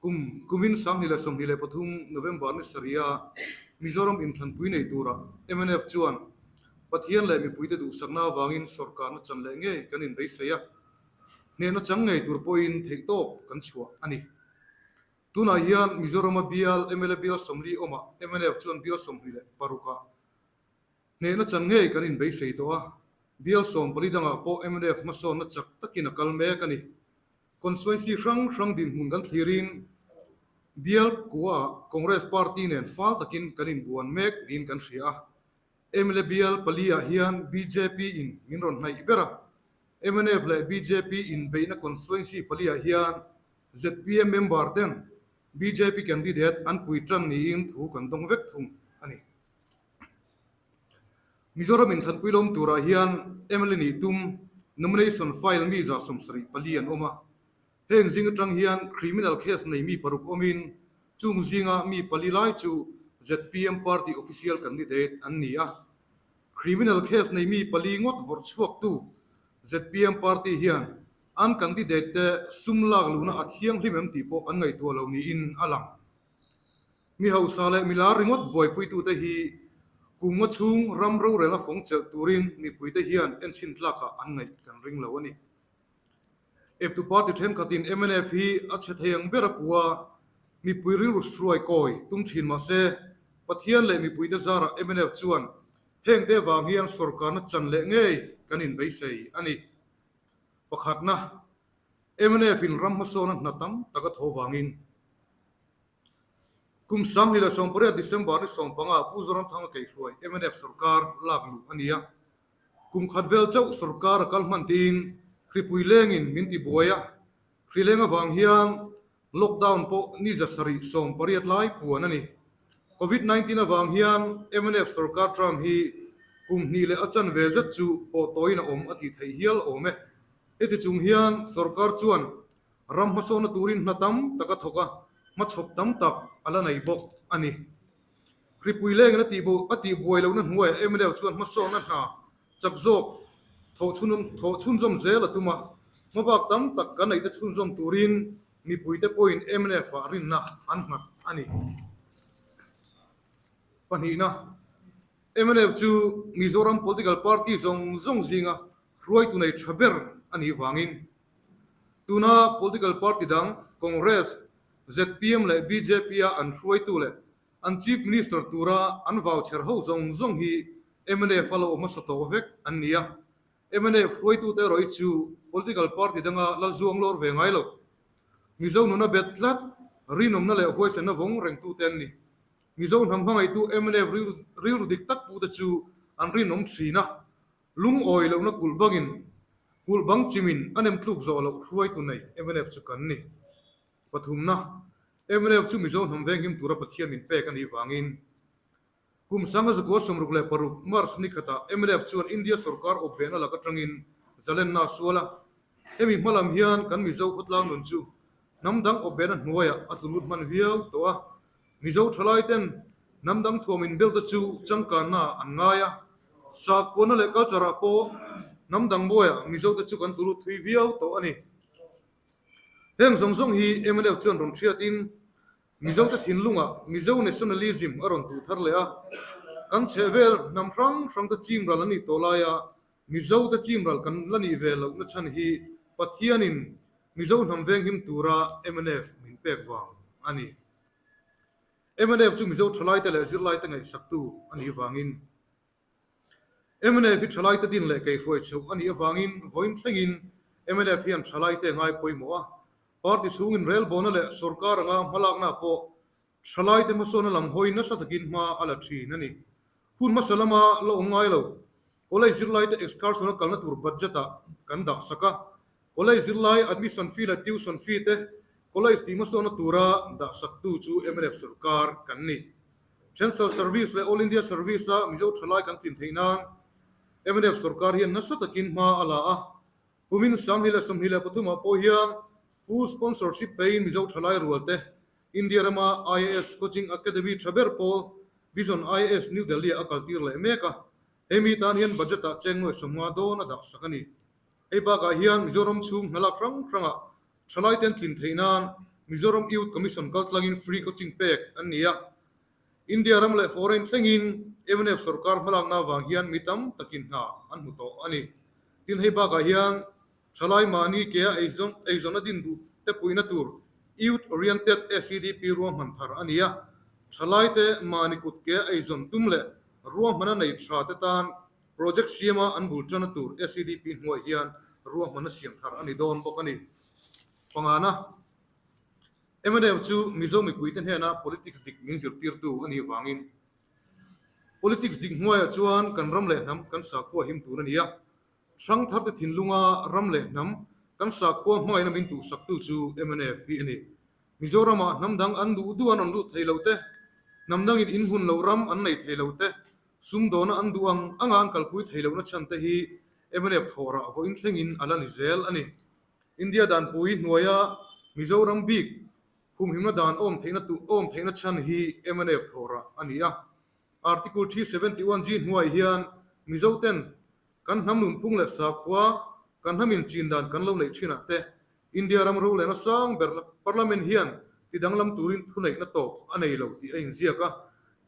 Kum kumin 2023 November ni sarih-a Mizoram inthlanpui nei turah mnf chuan Pathian leh mipuite duhsakna avangin sawrkarna chan leh ngei kan inbeisei a, hnehna chang ngei tur pawhin theihtawp kan chhuah a ni. Tunah hian Mizorama bial mla bial 40 awmah mnf chuan bial 26-ah Hnehna chan ngei kan inbeisei tawh a, bial 14 dangah pawh mnf hmasawnna chak takin a kal mek a ni. Constituency hrang hrang dinhmun kan thlirin bial kuaah Congress party nen fal takin kan inbuan mek niin kan hria a. Mla bial pali-ah hian bjp in min rawn hnaih ber a, mnf leh bjp inbeihna constituency pali-ah hian zpm member ten bjp candidate an pui tan niin thu kan dawng vek thung a ni. Mizoram inthlanpui lawm turah hian mla nih tum nomination file mi 74 an awm a. Heng zing atang hian criminal case nei mi paruk awmin chung zinga mi pali lai chu zpm party official candidate an ni a. Criminal case nei mi pali ngawt vawrh chhuaktu zpm party hian an candidate te sum lak luhna a thianghlim em tih pawh an ngaihtuah lo niin a lang. Mi hausa leh mi lar ringawt buaipuitute hi kum nga chhung ram rorelna fawng chelh turin mipuite hian enchhin tlakah an ngaih kan ring lo a ni. Eptu party thenkhatin mnf hi a chhe thei ang ber a pu a, mipui rilru hruai kawi tum thin mah se, Pathian leh mipuite zarah mnf chuan hengte vang hian sawrkarna chan leh ngei kan inbeisei a ni. Pakhatna, mnf in ram hmasawna hna tam tak a tho vangin. Kum 2018 December ni 15 Pu Zoramthanga Keihruai mnf sawrkar lak luh a ni a. Kum khat vel chauh sawrkar a kal hman tiin hripui lengin min ti buai a, hri leng avang hian lockdown pawh ni 780 lai puan a ni. Covid 19 avang hian mnf sawrkar term hi kum hnih leh a chanve zet chu pawh tawiin a awm a tih theih hial awm e. Heti chung hian sawrkar chuan Ram hmasawhna turin hna tam tak a thawk a, hmachhawp tam tak a la nei bawk a ni. Hripui lengin a tih a tih buai lohna hnuaiah mnf chuan hmasawhna hna chak zawk thawh thawh chhunzawm zel a tum a, hmabak tam tak kan neihte chhunzawm turin mipuite pawhin mnf-ah rinna an nghat a ni. Pahnihna, mnf chu Mizoram political party zawng zawng zinga hruaitu nei tha ber a nih vangin Tuna political party dang Congress, zpm leh BJP-a an hruaitu leh an Chief Minister tura an vau chher ho zawng zawng hi mnf a lo hmasa tawh vek an ni a. Mnf hruaitute erawh hi chu political party danga la zuang lawr ve ngai lo. Mizo nuna bet tlat, rinawmna leh huaisenna vawng rengtute an ni. Mizo hnam hmangaihtu mnf rilru dik tak pute chu an rinawm thin a. Lungawi lohna kulh bangin, kulh bang chimin a nem tluk zawh loh hruaitu nei mnf chu kan ni. Pathumna, mnf chu Mizo hnam venghim tura Pathian min pek a nih vangin, kum 1966 March ni khatah mnf chuan India sorkar awpbehna lak atangin zalenna a sual a. Hemi hmalam hian kan Mizo khawtlang nun chu hnam dang awpbehna hnuaiah a tlu lut hman viau tawh a. Mizo thalai ten hnam dang thuam inbel te chu changkanna an ngai a, sakhuana leh culture ah pawh hnam dang mawiah Mizo te chu kan turu thui viau tawh a ni. Heng zawng zawng hi mnf chuan rawn hriatin Mizo te thinlungah Mizo nationalism a rawn tuh thar leh a, kan chhehvel hnam hrang hrang te chim ral an nih tawh laia Mizo te chim ral kan la nih ve lohna chhan hi Pathianin Mizo hnam venghim tura mnf min pek vang a ni. Mnf chu Mizo thalaite leh zirlaite ngaihsaktu a nih avangin mnf hi thalaite din leh keihruai chhoh a nih avangin vawiin thlengin mnf hian thalaite ngai pawimawh a, party chhungin relbawna leh sorkar anga hmalakna pawh thalaite hmasawnna lam hawi nasa takin hma a la thin a ni. Hun hmasa lama la awm ngai lo, college zirlaite excursion a kalna tur budget-ah kan dah sak a, College zirlai admission fee leh tuition fee te college tih hmasawnna tura dah saktu chu mnf sorkar kan ni. Central Service leh All India Service-a Mizo thalai kan tlin theih nan mnf sorkar hian nasa takin hma a la a. Kumin 2023 ah pawh hian full sponsorship pein Mizo thalai rual te India rama IAS Coaching Academy tha ber pawl Vision IAS New Delhi-ah a kaltir leh mek a. Hemi tan hian budget-ah cheng nuai 50 dawn a dah sak a ni. Hei bakah hian Mizoram chhung hnalak hrang hrangah thalaiten tlin theih nan Mizoram Youth Commission kaltlangin free coaching pek an ni a. India ram leh foreign thlengin mnf sorkar hmalakna avang hian mi tam takin hna an hmu tawh a ni. Tin, hei bakah hian thalai mahni kea eizawnna din duh te puihna tur Youth Oriented SEDP ruahman thar a ni a. Thalaite mahni kut kea eizawn tum leh ruahmana nei tha te tan project siama an bul tana tur SEDP hnuai hian ruahmana siam thar a ni dawn bawk a ni. Pangana. Mnf chu Mizo mipuite hnena politics dik min zirtirtu a nih vangin politics dik hnuaiah chuan kan ram leh hnam kan sakhua him tur a ni a. Hrangtharte thinlunga ram leh hnam kan sakhua hmangaihna min tuhsaktu chu mnf hi a ni. Mizoramah hnam dang an duh duh an rawn lut thei lo te, hnam dangin in hun lo ram an nei thei lo te, sumdawna an duh ang anga an kalpui thei lohna chhan te hi mnf thawhrah vawiin thlengin a la ni zel a ni. India danpui hnuaia Mizoram bik humhimna dan awm theihna tu awm theihna chhan hi mnf thawhrah a ni a. Article 371 G hnuai hian Mizoten kan hnam nunphung leh sakhua kan hnam inchin dan kan lo neih thinah te India ram rorelna sang ber Parliament hian ti danglam turin thuneihna tawp a nei lo tih a inziak a.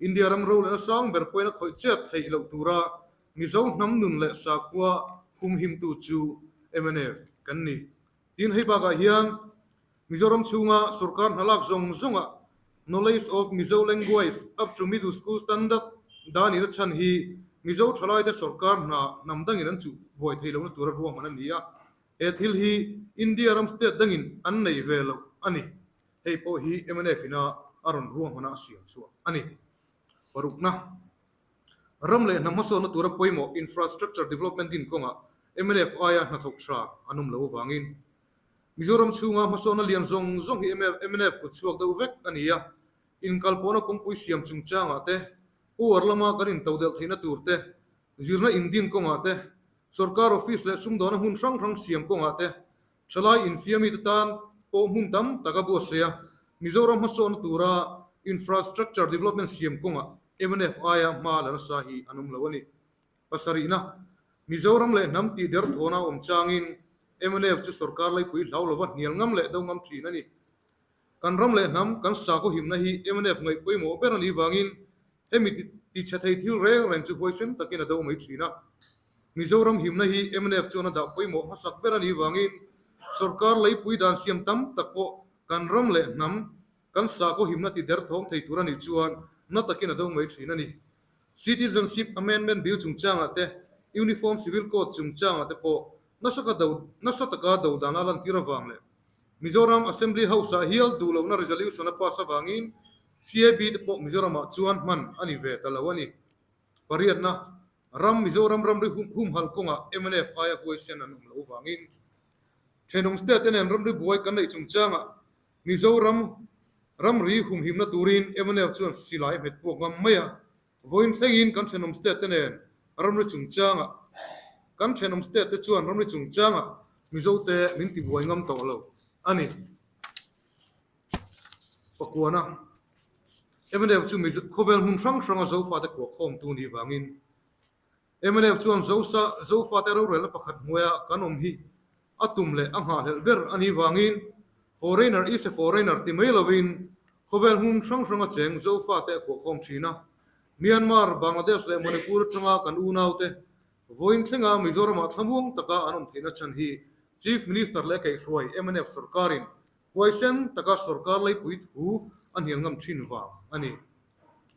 India ram rorelna sang ber pawhin a khawih chet theih loh tura Mizo hnam nun leh sakhua humhimtu chu mnf kan ni. Tin, hei bakah hian Mizoram chhunga sorkar hna lak zawng zawngah Knowledge of Mizo Language up to Middle School Standard dan in a chhan hi Mizo thalaite sorkar hna hnam dangin an chuh buai thei lohna tura ruahman a ni a. He thil hi India ram state dangin an nei ve loh a ni. Hei pawh hi mnf ina a rawn ruahmana a siam chhuah a ni. Parukna. Ram leh hnam hmasawnna tura pawimawh infrastructure development din kawngah mnf aia hnathawk tha an awm lo avangin Mizoram chhunga hmasawnna lian zawng zawng hi mnf kut chhuak deuh vek a ni a. Inkalpawhna kawngpui siam chungchangah te, power lama kan intodelh theihna tur te, zirna indin kawngah te, sorkar office leh sumdawna hmun hrang hrang siam kawngah te, Thalai infiamite tan pawh hmun tam tak a buatsaih a, Mizoram hmasawnna tura infrastructure development siam kawngah mnf aia hma la nasa hi an awm lo a ni. Pasarihna, Mizoram leh hnam tih derthawna awm changin mnf chu sorkar laipui hlau lova hnial ngam leh do ngam thin a ni. Kan ram leh hnam, kan sakhaw himna hi mnf ngaih pawimawh ber a nih vangin hemi tichhe thei thil reng reng chu huaisen takin a do mai thin a. Mizoram himna hi mnf chuan a dah pawimawh hmasak ber a nih vangin sorkar leipui dan siam tam tak pawh kan ram leh hnam, kan sakhaw himna ti derthawng thei tur a nih chuan na takin a do mai thin a ni. Citizenship Amendment Bill chungchangah te, Uniform Civil Code chungchangah te pawh nasa taka do dan a lantir avang leh Mizoram Assembly House-ah hial duh lohna resolution a pass avangin CAB te pawh Mizoramah chuan hman a ni ve ta lo a ni. Pariatna, Ram Mizoram ramri humhalh kawngah mnf aia huaisen an awm loh avangin thenawm state te nen ramri buai kan neih chungchangah Mizoram ramri humhimna turin mnf chuan silai hmet puak ngam mai a. Vawiin thlengin kan thenawm state te nen ramri chungchangah kan thenawm state te chuan ramri chungchangah Mizote min tibuai ngam tawh lo a ni. Pakuana, mnf chu Mizo khawvel hmun hrang hranga Zofate kuahkhawmtu nih vangin mnf chuan Zosa Zofate rorelna pakhat hnuaia kan awm hi a tum leh a nghahhlelh ber a nih vangin foreigner is a foreigner ti mai lovin khawvel hmun hrang hranga cheng Zofate a kuahkhawm thin a. Myanmar, Bangladesh leh Manipur atanga kan unaute vawiin thlenga Mizoramah thlamuang taka an awm theihna chhan hi Chief Minister leh kaihhruai mnf sorkarin huaisen taka sorkar leipui thu a hnial ngam thin vang a ni.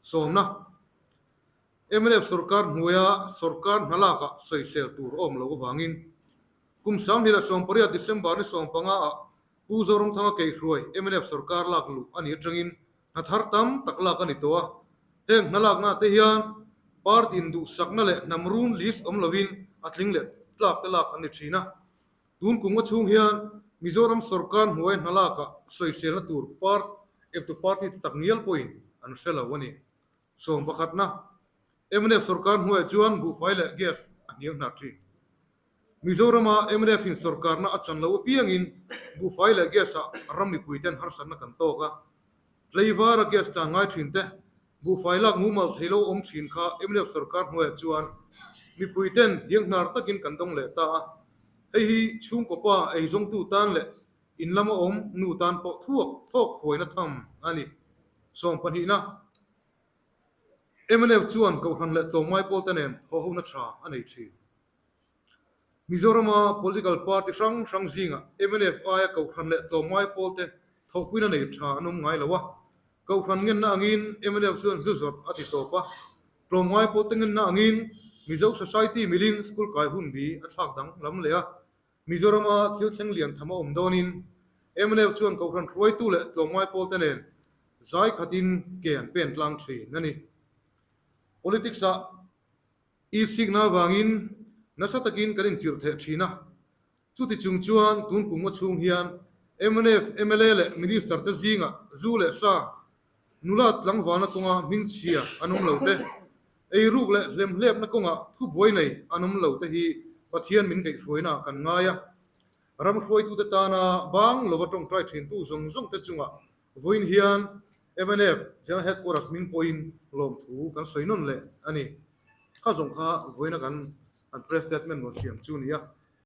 Sawmna. Mnf sorkar hnuaia sorkar hna lakah sawisel tur a awm loh avangin kum 2018 December ni 15 ah Pu Zoramthanga Keihruai mnf sorkar lak luh a nih atangin hna thar tam tak lak a ni tawh a. Heng hna lakna te hian party induhsakna leh hnam run list awm lovin a tling leh tlak te lak an ni thin a. Tun kum a chhung hian Mizoram sorkar hnuai hna lakah sawiselna tur part eptu party te tak ngial pawhin an hre lo a ni. Sawm pakhatna, mnf sorkar hnuaiah chuan buhfai leh gas a hniam hnar thin. Mizorama mnf in sorkarna a chan lo apiangin buhfai leh gas ah ram mipuiten harsatna kan tawk a. Tleivara gas chan ngai thin te, buhfai lak mumal thei lo awm thin kha mnf sorkar hnuaiah chuan mipuiten hnianghnar takin kan dawng leh ta a. Hei hi chhungkaw pa eizawngtu tan leh. In lama awm nu tan pawh thuak thawk huaina tham a ni. Sawmpahnihna, mnf chuan Kohhran leh tlawmngai pawlte nen thawhhona tha a nei thin. Mizorama political party hrang hrang zingah mnf aia Kohhran leh tlawmngai pawlte thawhpuina nei tha an awm ngai lo a. Kohhran ngenna angin mnf chuan zu zawrh a ti tawp a. Tlawmngai pawlte ngenna angin Mizo Society milin school kai hun bi a thlak dang lam leh a. Mizorama thil thleng lian tham a awm dawnin mnf chuan Kohhran hruaitu leh tlawmngai pawlte nen zai khatin ke an pen tlang thin a ni. Politics-ah Ifsikna avangin nasa takin kan inchirh theh thin a, chuti chung chuan tun kum nga chhung hian mnf mla leh Minister te zingah zu leh sa nula tlangvalna kawnga hmingchhia an awm lo te, eiruk leh hlemhlepna kawngah thubuai nei an awm lo te hi Pathian min kaihhruaina ah kan ngai a, ram hruaitute tana bang lova tawngtai thintu zawng zawng te chungah Vawiin hian mnf General Headquarters hming pawhin lawmthu kan sawi nawn leh a ni. Kha zawng kha vawiina kan an press statement rawn siam chu a ni a.